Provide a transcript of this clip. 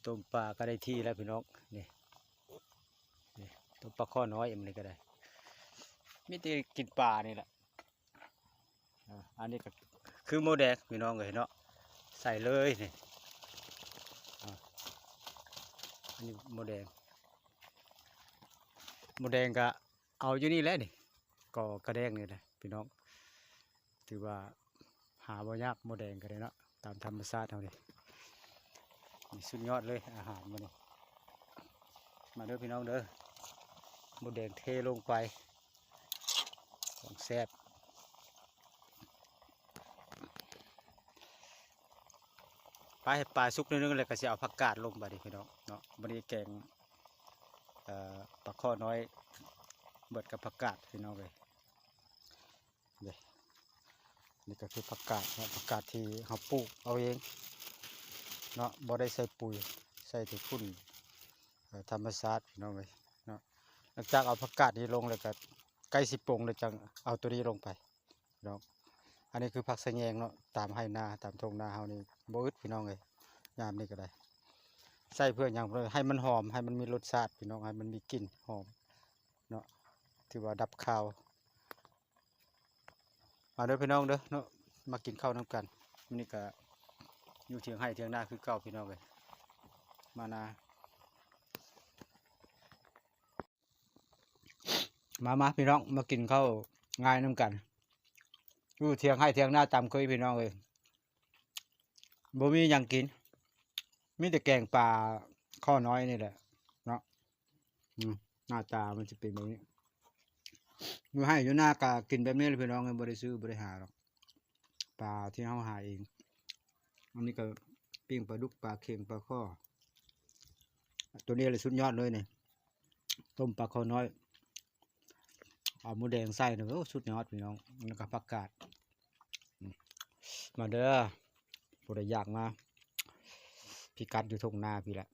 ຕົ້ມປາກໍໄດ້ທີ່ແລ້ວພີ່ນ້ອງ. ນີ້ ນີ້ ຕົ້ມປາຄໍນ້ອຍ ອັນນີ້ກໍໄດ້ ມີແຕ່ກິນປານີ້ແຫຼະ. ອ່າ ອັນນີ້ກໍຄືມົດແດງພີ່ນ້ອງເອີຍເນາະ ໃສ່ເລີຍນີ້. ອ່າ ອັນນີ້ມົດແດງ ມົດແດງກໍເອົາຢູ່ນີ້ແຫຼະນີ້ ກໍກະແດງນີ້ແຫຼະພີ່ນ້ອງ. ຖືວ່າຫາບໍ່ຍາກ ມົດແດງກໍໄດ້ເນາະ ຕາມທຳມະຊາດເຮົານີ້. ນີ້ສຸດຍອດເລີຍອາຫານມື້ນີ້. ມາເດີພີ່ນ້ອງເດີ ມົດແດງເທລົງໄປ ຂອງແຊບ. ປາ ໃຫ້ປາສຸກໜ້ອຍໜຶ່ງ ແລ້ວກໍຊິເອົາຜັກກາດລົງບາດນີ້ພີ່ນ້ອງເນາະ. ບາດນີ້ແກງ ເອີ ປາຄໍນ້ອຍ ເບິດກັບຜັກກາດພີ່ນ້ອງເອີຍ. ເດ້ ນີ້ກໍຄືຜັກກາດເນາະ ຜັກກາດທີ່ເຮົາປູກເອົາເອງເນາະ ບໍ່ໄດ້ໃສ່ປຸຍ ໃສ່ແຕ່ຝຸ່ນ ເອີ ທຳມະຊາດພີ່ນ້ອງເອີຍເນາະ. ຫຼັງຈາກເອົາຜັກກາດນີ້ລົງແລ້ວກໍໃກ້ຊິປົງແລ້ວ ຈັ່ງເອົາໂຕນີ້ລົງໄປເນາະ. ອັນນີ້ຄືຜັກສະແຍງເນາະ ຕາມໄຮ່ນາ ຕາມທົ່ງນາເຮົານີ້ບໍ່ອຶດພີ່ນ້ອງເອີຍ. ຍາມນີ້ກໍໄດ້ ໃສ່ເພື່ອຫຍັງ? ເພື່ອໃຫ້ມັນຫອມ ໃຫ້ມັນມີລົດຊາດພີ່ນ້ອງ ໃຫ້ມັນມີກິ່ນຫອມເນາະ ຖືວ່າດັບຄາວ. ມາເດີພີ່ນ້ອງເດີເນາະ ມາກິນເຂົ້ານຳກັນ. ມື້ນີ້ກະຢູ່ຖຽງໄຮ່ຖຽງນາຄືເກົ່າພີ່ນ້ອງເອີຍ. ມານາ ມາ ມາພີ່ນ້ອງ ມາກິນເຂົ້າງາຍນຳກັນ ຢູ່ຖຽງໄຮ່ຖຽງນາຕາມເຄີຍພີ່ນ້ອງເອີຍ. ບໍ່ມີຫຍັງກິນ ມີແຕ່ແກງປາຄໍນ້ອຍນີ້ແຫຼະເນາະ. ອືມ ໜ້າຕາມັນຊິເປັນແບບນີ້. ຢູ່ໄຮ່ຢູ່ນາກໍກິນແບບນີ້ແຫຼະພີ່ນ້ອງເອີຍ ບໍ່ໄດ້ຊື້ ບໍ່ໄດ້ຫາດອກ ປາທີ່ເຮົາຫາເອງ. ອັນນີ້ກໍປີ້ງປາດຸກ ປາເຂັງ ປາຄໍ ໂຕນີ້ແຫຼະສຸດຍອດເລີຍນີ້ ຕົ້ມປາຄໍນ້ອຍ ເອົາໝູແດງໃສ່ນະ ໂອ້ ສຸດຍອດພີ່ນ້ອງ. ແລ້ວກໍຜັກກາດ ອືມ ມາເດີ ຜູ້ໃດຢາກມາ ພິກັດຢູ່ທົ່ງນາພີ້ແຫຼະ.